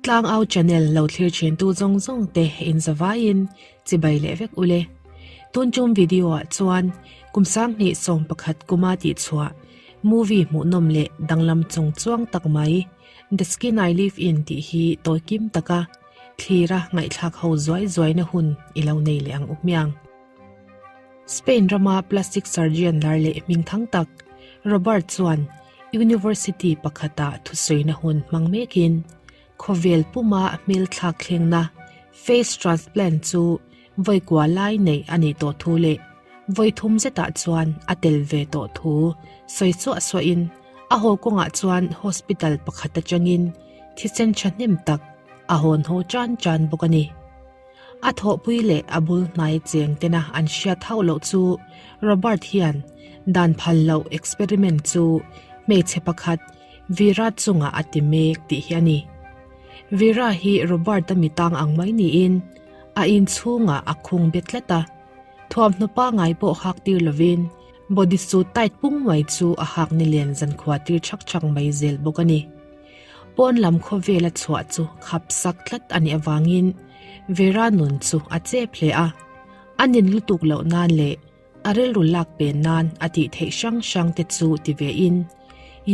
Tlangau channel lo thlir thin tu zawng zawng te in zavaiin chibai leh vek ule. Tun tum video ah chuan kum 21 pakhat kuma tih chhuah movie hmuhnawm leh danglam chung chuang tak mai The Skin I Live In tih hi tawi kim taka thlira ngaihthlak ho zuai zuai na hun i lo nei leh ang u hmiang. Spain rama plastic surgeon lar leh hming thang tak Robert chuan University pakhata thusawina hun hmang mekin khawvel puma hmel thlak thlengna face transplant chu vawi kua lai neih a nih tawh thu leh vawi thum zetah chuan a tel ve tawh thu sawi suah suahin a haw kawngah chuan hospital pakhat atangin thisen thahnem tak a hawn haw tan tan bawk a ni. A thawhpui leh a bul hnai cheng tena an hriat hauh loh chu Robert hian dan phal loh experiment chu hmeichhe pakhat Vera chungah a ti mek tih hi a ni. Vera hi Robert-a mitang ang mai niin a inchhungah a khung bet tlat a, thuamhnaw pangai pawh hak tir lovin body suit tight pung mai chu a hak nilen zankhua tir chhak chhak mai zel bawk a ni. Pawn lam khawvela chhuah chu khap sak tlat a nih avangin Vera nun chu a chep hle a, a nin lutuk loh nan leh a rilru lak pen nan a tih theih hrang hrang te chu ti ve in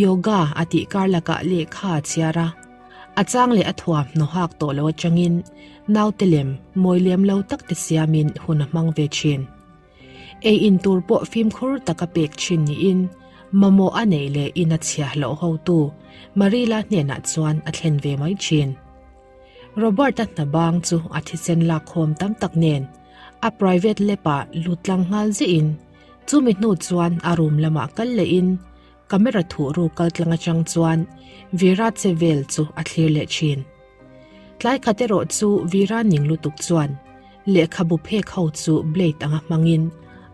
yoga a tih kar lakah lehkha a chhiar a, a chang leh a thuam hnaw hak tawh lo atangin naute lem mawi lem lo tak te siamin hun a hmang ve thin. Ei in tur pawh fimkhur taka pek thin niin mamawh a neih leh in a chhia hlauh hotu Marila hnenah chuan a thlen ve mai thin. Robert-a hna bang chu a thisen lakkhawm tam tak nen a private lab-ah lut tlang nghal ziahin chumi hnu chuan a room lamah kal lehin camera thuh ru kal tlang atang chuan Vira che vel chu a thlir leh thin. Tlai khat erawh chu Vira ning lutuk chuan Lehkhabu phek ho chu blade anga hmangin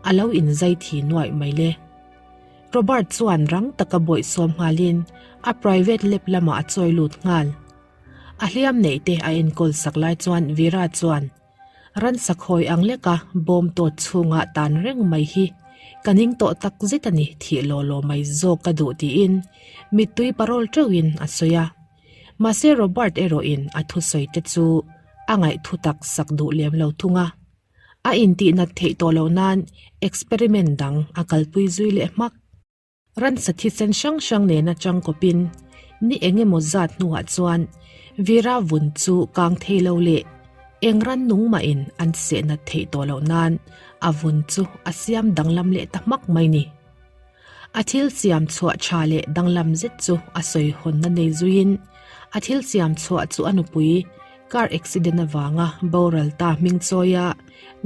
a lo inzai thi nuaih mai le. Robert chuan rang taka bawihsawm nghalin a private lab lamah a chawi lut nghal. A hliam neih te a enkawl sak lai chuan Vera chuan ransa khawi ang leka bawm tawt chhunga tan reng mai hi ka ning tawh tak zet a ni thih law law mai zawk ka duh tiin mittui parawl teuhin a sawi a. Mahse Robert erawhin a thusawi te chu a ngaihthu tak sak duh lem lo thung a. A intihnat theih tawh loh nan experiment dang a kalpui zui leh hmak. Ransa thisen hrang hrang nena changkawpin ni eng emaw zat hnuah chuan Vera vun chu kang thei lo leh eng ran nung mahin an sehnat theih tawh loh nan a vun chu a siam danglam leh ta hmak mai ni. A thil siam chhuah tha leh danglam zet chu a sawi hawnna nei zuiin a thil siam chhuah chu a nupui car accident avanga boral ta hming chawia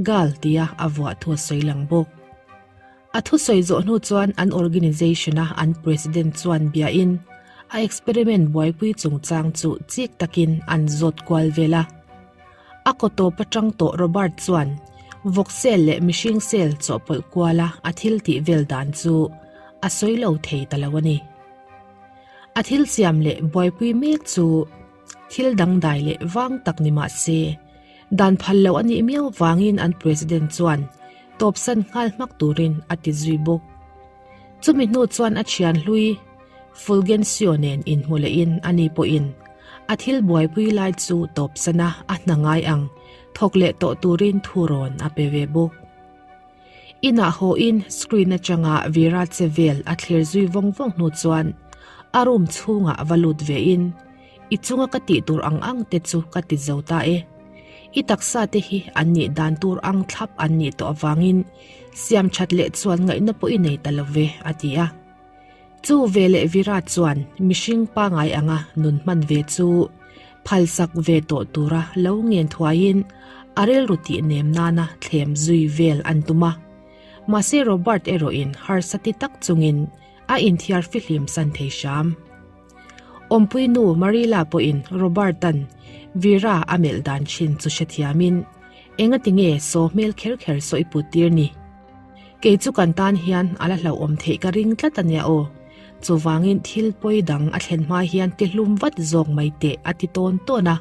gal tia a vuah thu a sawi lang bawk. A thusawi zawh hnu chuan an organisation-a an president chuan biain a experiment buaipui chungchang chu chik takin an zawt kual vel a. A kaw tawp atang tawh Robert chuan vawk sel leh mihring sel chawhpawlh kuala a thil tih vel dan chu a sawi lo thei ta lo a ni. A thil siam leh buaipui mek chu thil dangdai leh vang tak ni mah se, dan phal loh a nih miau vangin an president chuan tawpsan nghal hmak turin a ti zui bawk. Chumi hnu chuan a thian hlui Fulgencio nen inhmu lehin ani pawhin a thil buaipui lai chu tawpsana a hna ngai ang thawk leh tawh turin thu rawn a pe ve bawk. Inah hawhin screen atanga Vera che vel a thlir zui vawng vawng hnu chuan a room chhungah va lut vein I chunga ka tih tur ang ang te chu ka ti zo ta e. I taksa te hi an nih dan tur ang thlap an nih tawh avangin siam that leh chuan ngaihna pawh i nei ta lo ve, a ti a. Chu ve leh Virat chuan mihring pangai anga nun hman ve chu phalsak ve tawh tura lo ngen thuaiin a rilru tih nem nana thlem zui vel an tum a. Mahse Robert erawhin harsa ti tak chungin a inthiar fihlim san thei hram. Awmpui nu Marilla pawhin Robert-a'n Vera a melh dan thin chu hrethiamin, Engati nge saw hmel kher kher saw i put tir ni? Kei chu kan tan hian a la hlauhawm theih ka ring tlat a nia aw. Chuvangin thil pawi dang a thlen hma hian ti hlum vat zawk mai teh a ti tawn tawn a.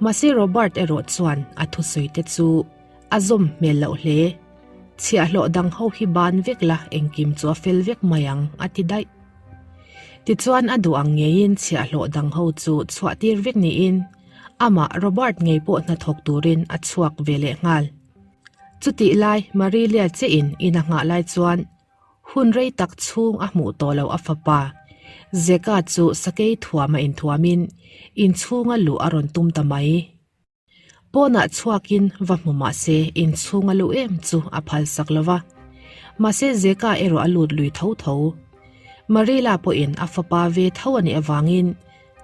Mahse Robert erawh chuan a thusawi te chu a zawm hmel loh hle. Chhiahhlawh dang ho hi ban vek la engkim chu a fel vek mai ang a ti daih. Tichuan a duh ang ngeiin chhiahhlawh dang ho chu chhuah tir vek niin. Amah Robert ngei pawh hnathawk turin a chhuak ve leh nghal. Chutih lai Marilia chiahin in a nghah lai chuan hun rei tak chhung a hmuh tawh loh a fapa Zeka chu sakei thuam a inthuamin inchhunga luh a rawn tum ta mai. Pawnah chhuakin va hmu mah se inchhung a luh em chu a phalsak lo va. Mahse Zeka erawh a lut lui tho tho. Marila pawhin a fapa ve tho a nih avangin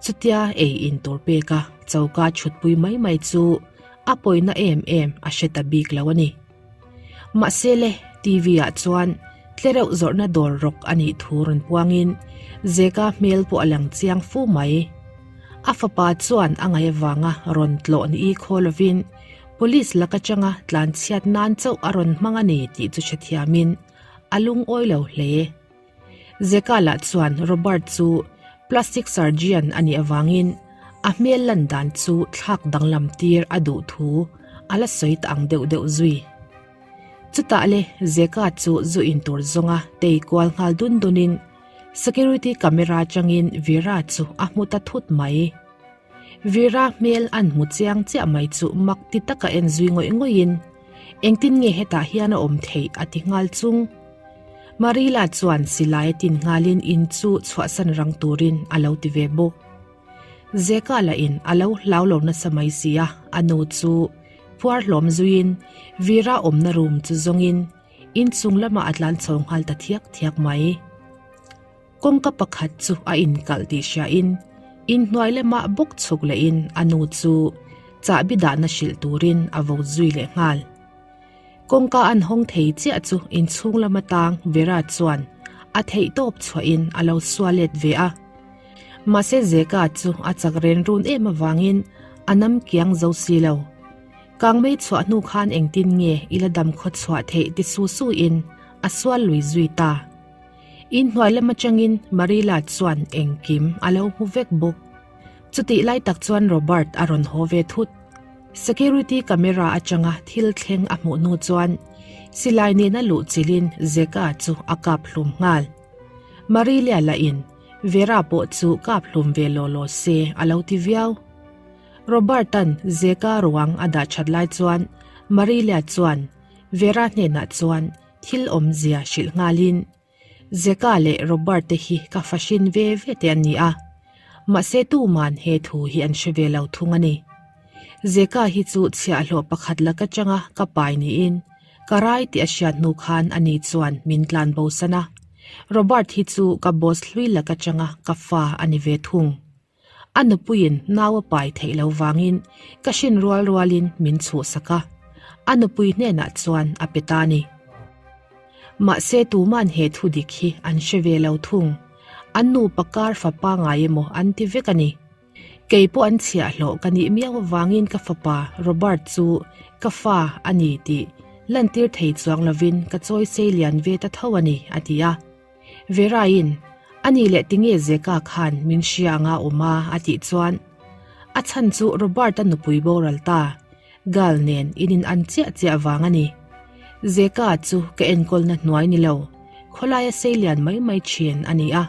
chutia ei in tur peka choka chhutpui mai mai chu a pawina em em a hre ta bik lo a ni. Mahse le, TV ah chuan tlereuh zawrhna dawr rawk a nih thu rawn puangin Zeka hmel pawh a lang chiang fu mai. A fapa chuan a ngaih avanga rawn tlawh ni i khaw lovin Police lak atanga tlanchhiat nan chauh a rawn hmang a ni tih chu hrethiamin a lungawi lo hle. Zeka lah chuan Robert chu plastic surgeon a nih avangin a hmel lan dan chu thlak danglam tir a duh thu a la sawi ta ang deuh deuh zui. Chutah le Zeka chu zu in tur zawnga tei kual nghal dun dunin security camera atangin Vera chu a hmu ta thut mai. Vera hmel an hmu chiang chiah mai chu mak ti taka en zui ngawih ngawihin engtin nge hetah hian a awm theih a ti nghal chung. Marila chuan silai a tin nghalin in chu chhuahsan rang turin a lo ti ve bawk. Zeka lahin a lo hlau lo nasa mai si a, a nu chu phuar hlawm zuiin Vera awmna room chu zawngin inchung lamah a tlan chho nghal ta thiak thiak mai. Kawngka pakhat chu a inkalh tih hriain inhnuai lamah bawk chhuk lehin a nu chu chahbi dahna hrilh turin a vo zui leh nghal. Kawngka an hawng thei chiah chu inchhung lama tang Vera chuan a theihtawp chhuahin a lo sual let ve a. Mahse Zeka chu a chak ren run em avangin a nam kiang zo si lo. Kangmei chhuah hnu khan engtin nge i la dam khaw chhuah theih ti su su in a sual lui zui ta. Inhnuai lam atangin Marila chuan engkim a lo hmu vek bawk. Chutih lai tak chuan Robert a rawn haw ve thut. Security camera atanga thil thleng a hmuh hnu chuan silai nena luh chilhin Zeka chu a kap hlum nghal. Marilia lahin Vera pawh chu kap hlum ve law law se a lo ti viau. Robert-a'n Zeka ruang a dah that lai chuan Marilia chuan Vera hnenah chuan Thil awmzia hrilh nghalin, Zeka leh Robert te hi ka fa hrin ve ve te an ni a, mahse tuman he thu hi an hre ve lo thung a ni. Zeka hi chu chhiahhlawh pakhat lak atanga ka pai niin ka rai tih a hriat hnu khan ani chuan min tlan bo san a, Robert hi chu ka boss hlui lak atanga ka fa a ni ve thung. A nupuiin nau a pai theih lo vangin ka hrin rual rualin min chhuhsak a, a nupui hnenah chuan a pe ta ni. Mahse tuman he thu dik hi an hre ve lo thung, an nupa kar fapa ngai emaw an ti vek a ni. Kei pawh an chhiahhlawh ka nih miau avangin ka fapa Robert chu ka fa a ni tih lantir thei chuang lovin ka chawi sei lian ve ta tho a ni, a ti a. Vera-in, A nih leh tinge Zeka khan min hria anga awm a? a tih chuan, A chhan chu Robert-a nupui boral ta, Gal nen in in an chiah chiah vang a ni. Zeka chu ka enkawlna hnuai ni lo, khawlaia sei lian mai mai thin a ni a.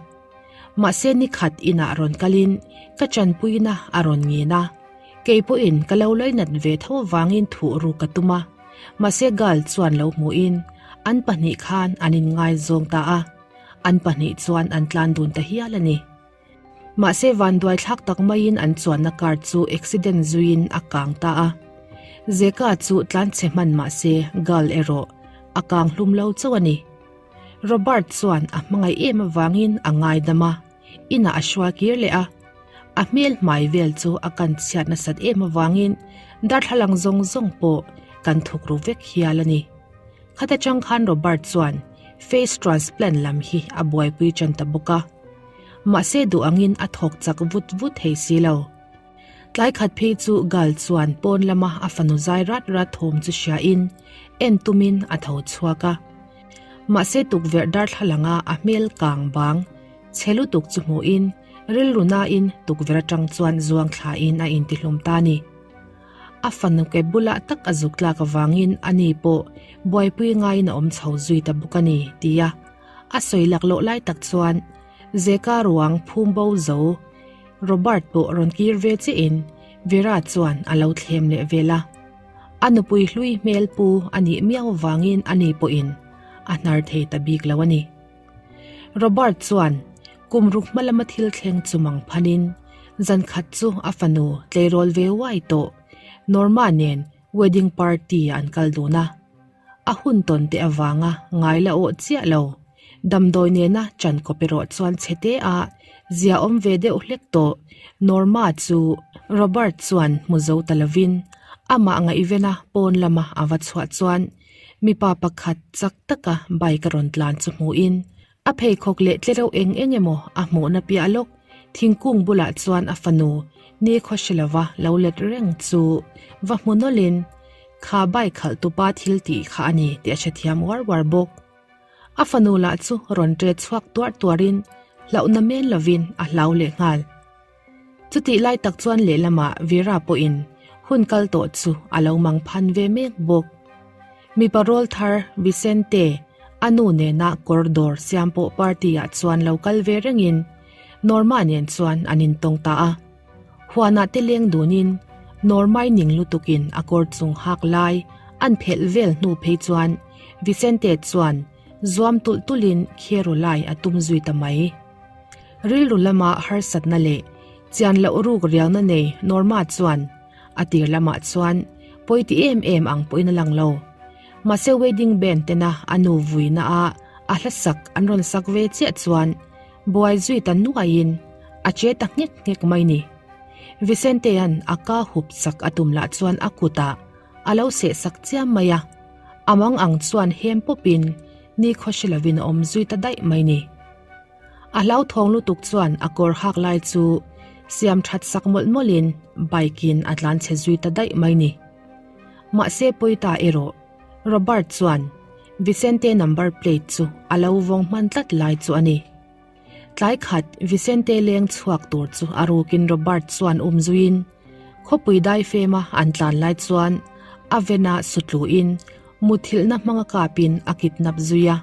Mahse nikhat inah rawn kalin ka chanpuina a rawn ngin a. Kei pawhin ka lo lainat ve tho avangin thuh ru ka tum a, mahse Gal chuan lo hmuhin an pahnih khan an inngaizawng ta a, an pahnih chuan an tlan dun ta hial a ni. Mahse vanduai thlak tak maiin an chuanna car chu accident zuiin a kang ta a. Zeka chu tlanchhe hman mahse Gal erawh a kang hlum lo chauh a ni. Robert chuan a hmangaih em avangin a ngaidam a. Inah a hruai kir leh a, a hmel hmai vel chu a kan chhiat nasat em avangin darthlalang zawng zawng pawh kan thuk ru vek hial a ni. Khata chang khan Robert chuan face transplant lam hi a buaipui tan ta bawk a. Mahse duh angin a thawk chak vut vut thei si lo. Tlai khat phei chu Gal chuan pawn lama a fanu zai rat rat thawm chu hriain en tumin a tho chhuak a. Mahse tukverh darthlalanga a hmel kang bang Chhe lutuk chu hmuhin rilru nain tukverh atang chuan zuang thlain a intihlum ta ni. A fanu ke bulah tak a zuk tlak avangin ani pawh buaipui ngaiin a awm chho zui ta bawk a ni, tia a sawi laklawh lai tak chuan Zeka ruang phum bo zo Robert pawh rawn kir ve chiahin. Vera chuan a lo thlem leh vel a. A nupui hlui hmel pu a nih miau vangin ani pawhin a hnar thei ta bik lo a ni. Robert chuan kum ruk hma lama thil thleng chu mang phanin zan khat chu a fanu tleirawl ve uai tawh Norma nen wedding party ah an kal dun a. A hun tawn te avanga ngai la awh chiah lo. Damdawi nena chan kawp erawh chuan chhe te a zia awm ve deuh hlek tawh. Norma chu Robert chuan hmu zo ta lovin amah ngaihvena pawn lama a va chhuah chuan mipa pakhat chak taka bike a rawn tlan chu hmuhin a pheikhawk leh tlereuh eng eng emaw a hmuhna piah lawk thingkung bulah chuan a fanu nikhaw hre lova lo let reng chu va hmu nawlhin kha bike khalh tupa thil tih kha a ni tih a hrethiam uar uar bawk. A fanu lah chu rawn ṭe chhuak tuar tuarin hlauhna men lovin a hlau leh nghal. Chutih lai tak chuan lehlamah Vera pawhin hun kal tawh chu a lo mang phan ve mek bawk. Mipa rawl thar Vicente a nu nena kawr dawr siam pawh party ah chuan lo kal ve rengin Norma nen chuan an intawng ta a. Huanah te leng dunin Normai ning lutukin a kawr chung hak lai an phelh vel hnu phei chuan Vicente chuan zuam tulh tulhin Khero lai a tum zui ta mai. Rilru lama harsatna leh chian loh ruk riauna nei Norma chuan a tir lamah chuan pawi ti em em ang pawhin a lang lo. Mahse wedding band tena a nu vuina a a hla sak an rawn sak ve chiah chuan buai zui ta nuaiin a che ta nghek nghek mai ni. Vicentea'n a ka hup sak a tum lah chuan a kutah a lo seh sak chiam mai a, a mang ang chuan hem pawpin nikhaw hre lovin a awm zui ta daih mai ni. A hlauthawng lutuk chuan a kawr hak lai chu siam that sak mawlh mawlhin bike in a tlan chhe zui ta daih mai ni. Mahse pawita erawh Robert chuan Vicente number plate chu a lo vawng hman tlat lai chu a ni. Tlai khat Vicente leng chhuak tur chu a rukin Robert chuan um zuiin khawpui daifema an tlan lai chuan a venah sutluin muthilhna hmanga kapin a kidnap zui a.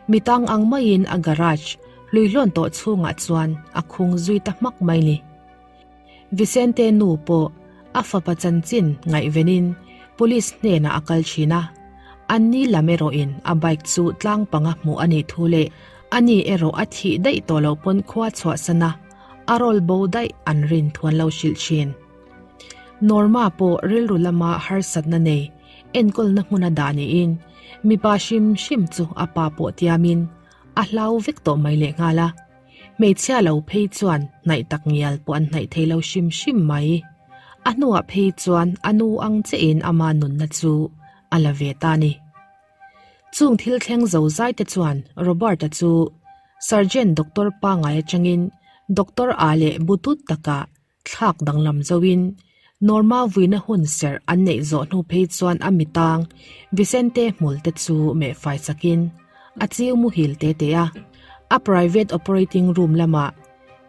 Mi tang ang maiin a garage hluihlawn tawh chhungah chuan a khung zui ta hmak mai ni. Vicente nu pawh a fapa chanchin ngaihvenin police hnenah a kal thin a, anni lam erawhin a bike chu tlang panga hmuh a nih thu leh ani erawh a thih daih tawh loh pawn khua chhuahsan a, a rawl bo daih an rin thu an lo hrilh thin. Norma pawh rilru lama harsatna nei enkawlna hmuna dah niin mipa hrim hrim chu a pa pawh tiamin a hlau vek tawh mai lehnghal a. Hmeichhia lo phei chuan hnaih tak ngial pawh an hnaih thei lo hrim hrim mai. A hnuah phei chuan a nu ang chiahin ama nunna chu a la ve ta a ni. Chung thil thleng zo zai te chuan Robert-a chu Sergeant Doctor pangngai atangin Doctor A leh butut takah thlak danglam zoin Norma vuina hun serh an neih zawh hnu phei chuan a mitang Vicente hmul te chu meh fai sakin a chiu muhil te te a. A private operating room lamah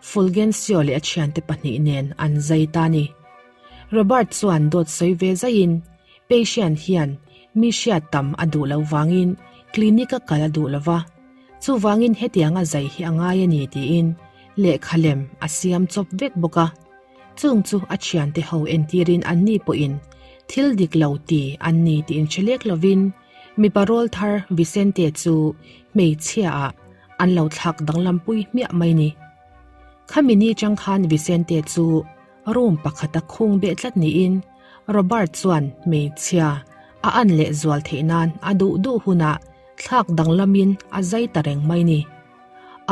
Fulgencio leh a thiante pahnih nen an zai ta ni. Robert chuan dawt sawi ve zaiin patient hian mi hriat tam a duh lo vangin clinic a kal a duh lo va, chuvangin hetianga zai hi a ngai a ni tiin lehkha lem a siam chawp vek bawk a. Chung chu a thiante ho entirin anni pawhin thil dik lo ti an ni tih inhre lek lovin mipa rawl thar Vicente chu hmeichhia ah an lo thlak danglam pui hmiah mai ni. Khami ni chang khan Vicente chu room pakhata khung beh tlat niin Robert chuan hmeichhia a an leh zual theih nan a duh duh hunah thlak danglamin a zai ta reng mai ni.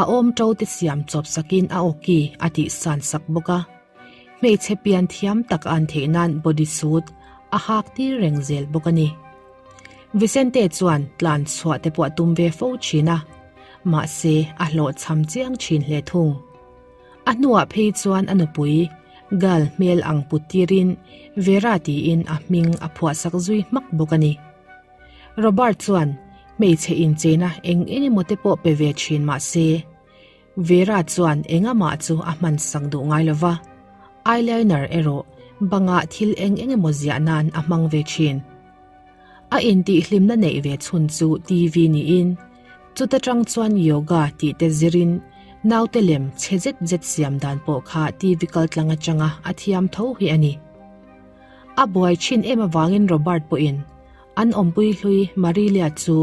A awm to te siam chawp sakin a awki a tih san sak bawk a. Hmeichhe pian thiam tak an theih nan body suit a hak tir reng zel bawk a ni. Vicente chuan tlan chhuah te pawh a tum ve fo thin a, mahse a hlawhchham chiang thin hle thung. A hnuah phei chuan a nupui girl hmel ang put tirin Vera tiin a hming a phuahsak zui hmak bawk a ni. Robert chuan hmeichhe incheina eng eng emaw te pawh pe ve thin mah se, Vera chuan engamah chu a hman sak duh ngai lo va, eyeliner erawh bangah thil eng eng emaw ziah nan a hmang ve thin. A intihhlimna neih ve chhun chu TV niin, chuta tang chuan yoga tih te zirin naute lem chhe zet zet siam dan pawh kha TV kaltlang atanga a thiam tho hi a ni. A buai thin em avangin Robert pawhin an awmpui hlui Marilia chu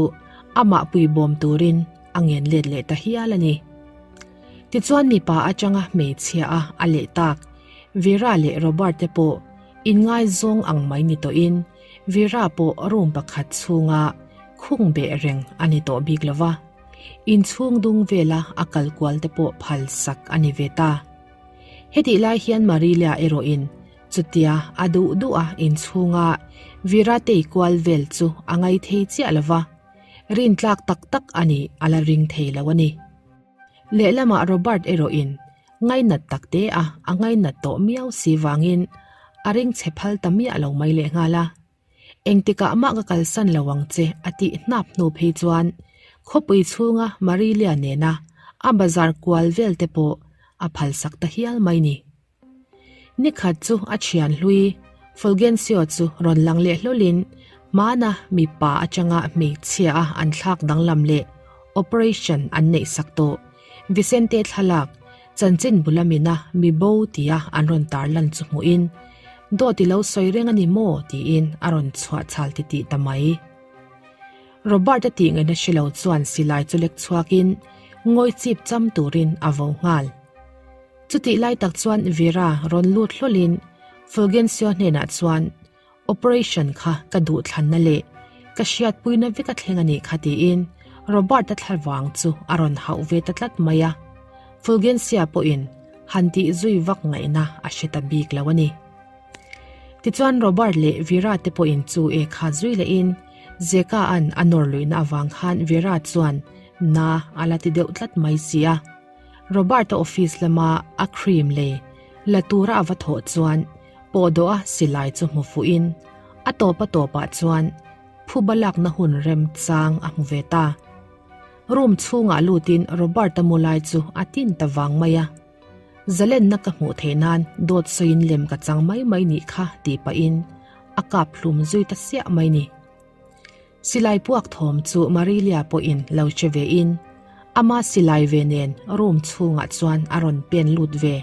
amah puibawm turin a ngen let leh ta hial a ni. Tichuan mipa atanga hmeichhia a a leh tak Vera leh Robert te pawh inngaizawng ang mai ni tawhin Vera pawh room pakhat chhunga khung beh reng a ni tawh bik lo va, inchhung dung vela a kal kual te pawh phal sak a ni ve ta. Hetih lai hian Marilia erawhin chutia a duh duh a inchhunga Vera tei kual vel chu a ngai thei chiah lo va, rintlak tak tak a nih a la ring thei lo a ni. Lehlamah Robert erawhin ngainat tak te a a ngainat tawh miau si vangin a ring chhe phal ta miah lo mai lehnghal a. Engtikah mah ka kalsan lo ang che a tih hnap hnu phei chuan khawpui chhunga Marilia nena a bazar kual vel te pawh a phalsak ta hial mai ni. Nikhat chu a thian hlui Fulgencio chu rawn lang leh hlawlin hmana mipa atanga hmeichhia a an thlak danglam leh operation an neih sak tawh Vicente thlalak chanchin bul a mina mi bo tia an rawn tarlan chu hmuhin dawt i lo sawi reng a ni maw tiin a rawn chhuah chhal titih ta mai. Robert-a tih ngaihna hre lo chuan silai chu lek chhuakin ngawi chip cham turin a vo nghal. Chutih lai tak chuan Vera rawn lut hlawlin Fulgencio hnenah chuan Operation kha ka duhthlanna leh ka hriatpuina vek a thleng a nih kha tiin Robert-a thlavang chu a rawn hauh ve ta tlat mai a. Fulgencia pawhin han tih zui vak ngaihna a hre ta bik lo a ni. Tichuan Robert leh Vera te pawhin chu e kha zui lehin Zeka-a'n a nawr luihna avang khan Vera chuan na a la ti deuh tlat mai si a. Robert-a office lama a cream lei la tura a va thawh chuan pawhdawha silai chu hmu fuhin a tawp a tawpah chuan phuba lakna hun remchang a hmu ve ta. Room chhungah lutin Robert-a mu lai chu a tin ta vang mai a. Zalenna ka hmuh theih nan dawt sawiin lem ka chang mai mai nih kha tih pahin a kap hlum zui ta siah mai ni. Silai puak thawm chu Marilia pawhin lo che ve in ama silai ve nen room chhungah chuan a rawn pen lut ve.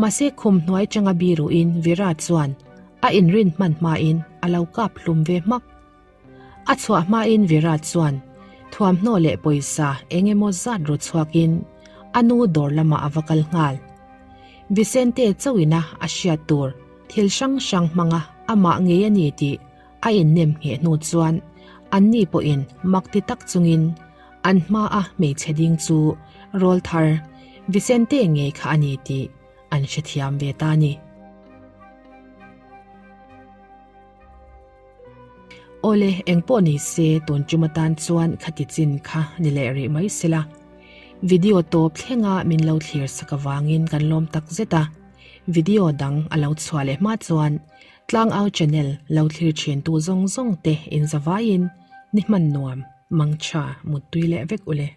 Mahse khum hnuai changa biruhin Vera chuan a inrin hman hmain a lo kap hlum ve hmak. A chhuah hmain Vera chuan thuamhnaw leh pawisa eng emaw zat ru chhuakin a nu dawr lamah a va kal nghal. Vicente chauhina a hriat tur thil hrang hrang hmanga amah ngei a ni tih A innem ngheh hnu chuan anni pawhin mak ti tak chungin an hmaa hmeichhe ding chu rawlthar Vicente ngei kha a ni tih an hrethiam ve ta a ni. Awle, engpawh ni se tun tum atan chuan khati chin kha ni leh rih mai sela. Video tawp thlenga min lo thlir sak avangin kan lawm tak zet a, video dang a lo chhuah leh hma chuan Tlangau channel lo thlir thin tu zawng zawng te in zavaiin ni hman nuam mangtha muttui leh vek ule.